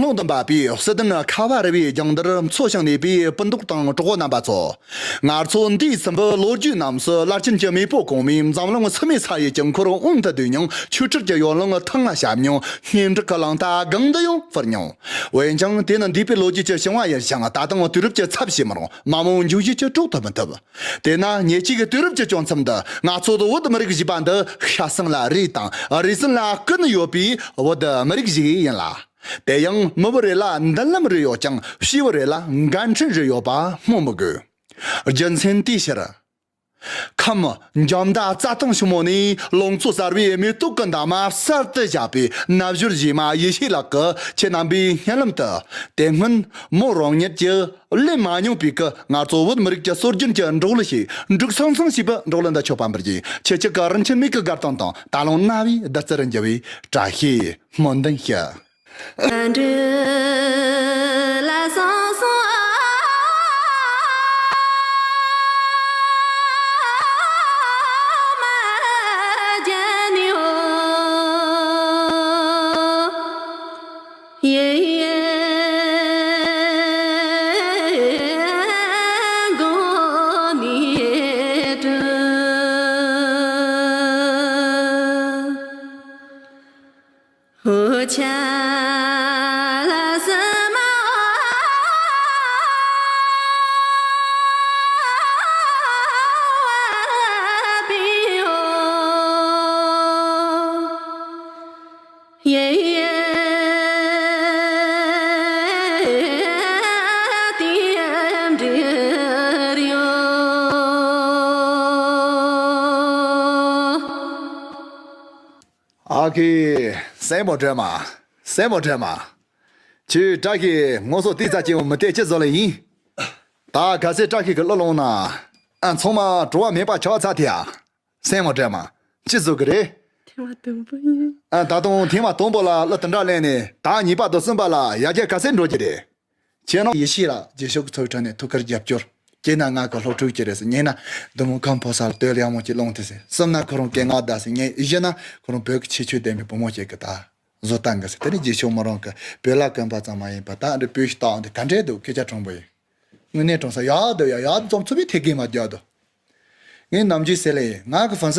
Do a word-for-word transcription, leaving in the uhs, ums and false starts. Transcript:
ལུང་དུ་འབབ་པའི་སྲིད་དོན་ཁ་བ་རི་བའི་རྒྱང་འདིར་འཚོ་ཞིང་གནས་པའི་སྤུན་མདོག་དང་གྲོགས་པོ་རྣམ་པ་ཚོ། ང་ཚོ་འདས་ཟིན་པའི་ལོ་རྒྱུས་རྣམས་སུ་ལར་ཆེན་གྱི་མེས་པོ་གོང་མས་འཛམ་གླིང་སུ་མེད་ས་ཡི་དཀྱིལ་འཁོར་དབང་དུ་བསྡུས་མྱོང་། ཆོས་ཁྲིར་གྱི་ཡོ་ལང་ཐང་ལ་བཤམས་མྱོང་། སྙན་གྲགས་ཀྱི་གླང་རྟ་སྒང་དུ་ཡང་ཕུར་མྱོང་། འོན་ཀྱང་དེ་ནི་འདས་པའི་ལོ་རྒྱུས་ཀྱི་བྱུང་བ་ཡིན་ཞིང་། ད་དུང་དུས་རབས་ཀྱི་ཚབ་བྱེད་མི་རུང་། མ་འོངས་འབྱུང་བཞིན་གྱི་གྲོགས་དུ་མི་ཐུབ། དེས་ན་ཉེ་ཆར་གྱི་དུས་རབས་ཀྱི་བྱུང་མཚམས་འདི། ང་ཚོ་བོད་མི་རིགས་ཞེས་པ་འདི་ཤ་གསེང་ལ་རེ་དང་རེ་ཟུང་ལ་ཀུན་ཡོད་པའི་བོད་མི་རིགས་ཞིག་ཡིན་ལ། དེ་ཡང་མི་བུ་རེ་ལ་མདུན་ལམ་རེ་ཡོད་ཀྱང་། སྐྱེས་བུ་རེ་ལ་འགན་འཁྲི་རེ་ཡོད་པ་སྨོས་མི་དགོས། རྒྱུ་མཚན་དེའི་ཕྱིར། ཁམས་འཇམ་མདའ་རྩྭ་ཐང་ཕྱི་མོ་ནས། ལང་ཚོ་གསར་བའི་མེ་ཏོག་གི་འདབ་མ་གསར་དུ་བཞད་པའི་རྣལ་འབྱོར་གཞས་མ་ཡེ་ཤེས་ལགས་ཀྱིས་ཁྱེད་རྣམ་པའི་སྙན་ལམ་དུ། དེ་སྔོན་མོ་རང་ཉིད་ཀྱིས་ལེན་མ་མྱོང་བའི་གི་ང་ཚོ་བོད་མི་རིགས་ཀྱི་སྲོལ་རྒྱུན་གྱི་འབྲོག་གླུ་ཞིག་འབྲུག་ཚང་ཚང་ཞེས་པའི་འབྲོག་གླུ་འདི་མཆོད་པ་འབུལ་རྒྱུ་ཡིན། ཁྱེད་ཀྱི་གི་རིན་ཆེན་མིག་གི་དགའ་སྟོན་དང་། ད་ལོ་རྣ་བའི་བདུད་རྩིར་འགྱུར་བའི་བཀྲ་ཤིས་སྨོན་འདུན་ཞུ། ཨ་ཁུ། སྲས་མོ་སྒྲོལ་མ། སྲས་མོ་སྒྲོལ་མ། ཁྱོད་བཀྲ་ཤིས་ངོ་སོ་ཏི་ཙ་སྐྱེ་བོ་མི་དེ་ཅི་བཟོ་ལེ་ཡིན། ད་ག་ཚད་བཀྲ་ཤིས་ཀྱི་གླུ་བླངས་ན། ཨ་ཚང་མ་བྲོ་བ་མེད་པ་ཆགས་ཚར་ཐལ་ཨ། སྲས་མོ་སྒྲོལ་མ། ཅི་བཟོ་གི་རེད། ཐེངས་མ་དང་པོ་ཡིན། ཨ་ད་དུང་ཐེངས་མ་དང་པོ་ལ་གླུ་དེ་འདྲ་ལེན་ནས། ད་གཉིས་པ་དང་གསུམ་པ་ལ་ཡར་རྒྱས་ག་ཚད་འགྲོ་གི་རེད། ཁྱེད་རང་ཡེ་ཤེས་ལགས་རྗེས་ཕྱོགས་ཀྱི་འཚོ་བའི་ཁྲོད་ནས་ཐུགས་ཁུར་རྒྱབ་སྐྱོར། གཅིག་ན་ང་གི་སློབ་ཕྲུག་ཅིག་རེད་ཟེར། གཉིས་ན་འདི་མོ་ཁམས་ཕོ་གསར་དོན་ཡག་མོ་ཅིག་བླངས་ཏེ་ཟེར། གསུམ་ན་ཁོ་རང་སྐད་ངག་བདག་ཟེར་ངས། བཞི་ན་ཁོ་རང་བོད་ཀྱི་ཁྱད་ཆོས་ལྡན་པའི་བུ་མོ་ཅིག་གི་ད་བཟོ་སྟངས་གི་ཟེར། དེ་ནས་རྗེས་ཕྱོགས་མོ་རང་གི་བོད་ལྭ་གོན་པ་ཙམ་མ་ཡིན་པ། ད་འདི་བོད་ཞིག་བཏགས་འོང་དེ་ག་འདྲས་འདུག་སྐད་ཆ་དྲང་པོ་ཡིན། དངོས་གནས་དྲང་ས་ཡག་འདུག་ཡ། ཡག་ཙམ་ཚུགས་པའི་ཐད་ཀའི་མ་རྒྱག་འདུག་ངས་ནམ་རྒྱུན་ཟེར་ལེ་ང་གི་ཧྥན་